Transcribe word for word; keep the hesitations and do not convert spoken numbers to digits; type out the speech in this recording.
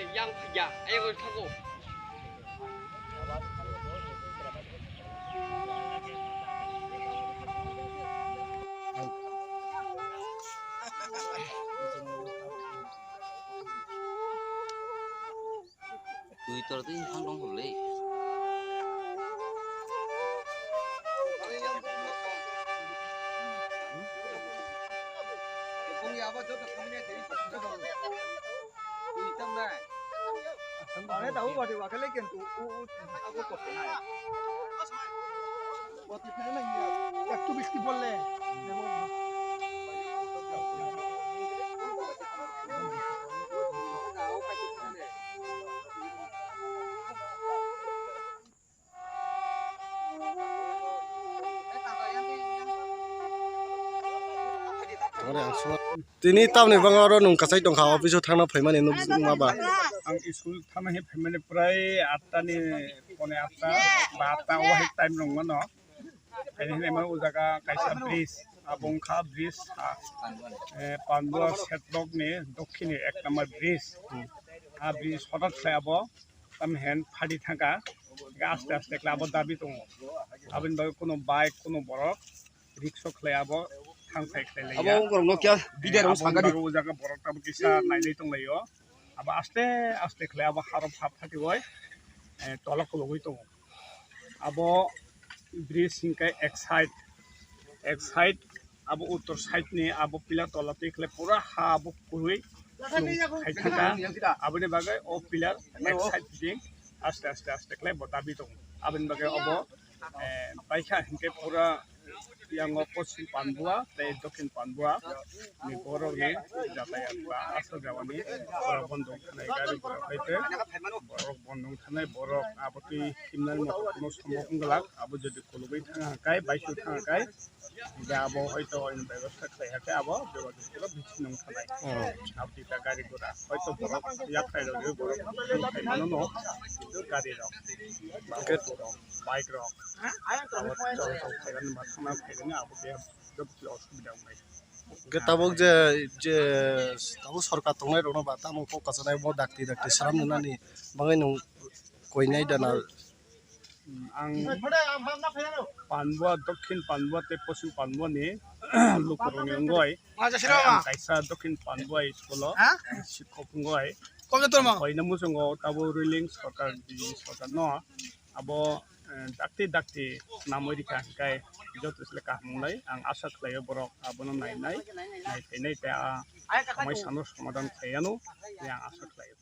Yang phaikya, ayang thango. Twi tor twi hang dong le. Are tahu wadi wakale kentu u u aku kok na. Wadi na na ya. Waktu bikti bolle. Tini tamni bangma oro nwng kwchai tongkha, office o thangna phaimani nukma ba. Ang school thangna he phaimani prai atta ni, pone atta ba atta o hai time rwng mano. Ani hinwi mano o jaga kaisa bridge, abo wngkha bridge, ah, eh, Pandua Setbok ni dokhini ek number bridge. A bridge hotat khlai abo. Tam hen phadi thangkha, aste aste khlai abo dabi tongo. Aboni bagwi kuno bike, kuno borok riksho khlai abo thang phai khlai laiya. Abo borok no kya video rok sangani. Abo jaga borok tamo kisa nailai tonglaio. Abo aste aste khlai abo harok hap phatiwi, eh, tola kologwi tongo. Abo bridge hingkhe ek side, ek side abo uttor side ni abo pillar tola twi khlai pura ha abo kwrwi chwng khai thangkha. Aboni bagwi o pillar ek side ding aste aste aste khlai bo dabi tongo. Aboni bagwi obo, eh, baikha hinkhe pura yango poschim Pandua tei dokhin Pandua ni borok ni jatayat ba aswk jabani borok bondong thanai gari borok hai khe borok bondong thanai borok abo twi himnani motong sombok wng glak abo jodi kologwi thang hai khe bai twi thang hai khe. Hingke abo hoito oini bebosta khlai hakhe abo bebak ni pura bithi nung thanai. Hmm. Aboni ta gari gura hoito borok yakhrai rok borok thang khai mano no, kintu gari rok, hingke bike rok, abo chol chol khaigani ma thangna khaigani abo khe joto khe osubida wngnai. Hingke tabuk je, je tabuk sorkar tongnai rokno ba tamo kok kasanai bo dakti dakti sram nani bagwi nung koinai dana. Ang Pandua, Dokhin Pandua tei Poschim Pandua ni lukurokni wngwi, ang kaisa Dokhin Pandua school o, eh, sikhok wngwi, koina muchungo tabo ruling sorkar, B J P sorkar no abo, eh, dakti dakti namwi rikha hingkai joto sle kaham wngnai. Ang asa khlaio borok abono nainai, nai phainai tei a samai sano somadhan khlaiano tei ang asa khlaio.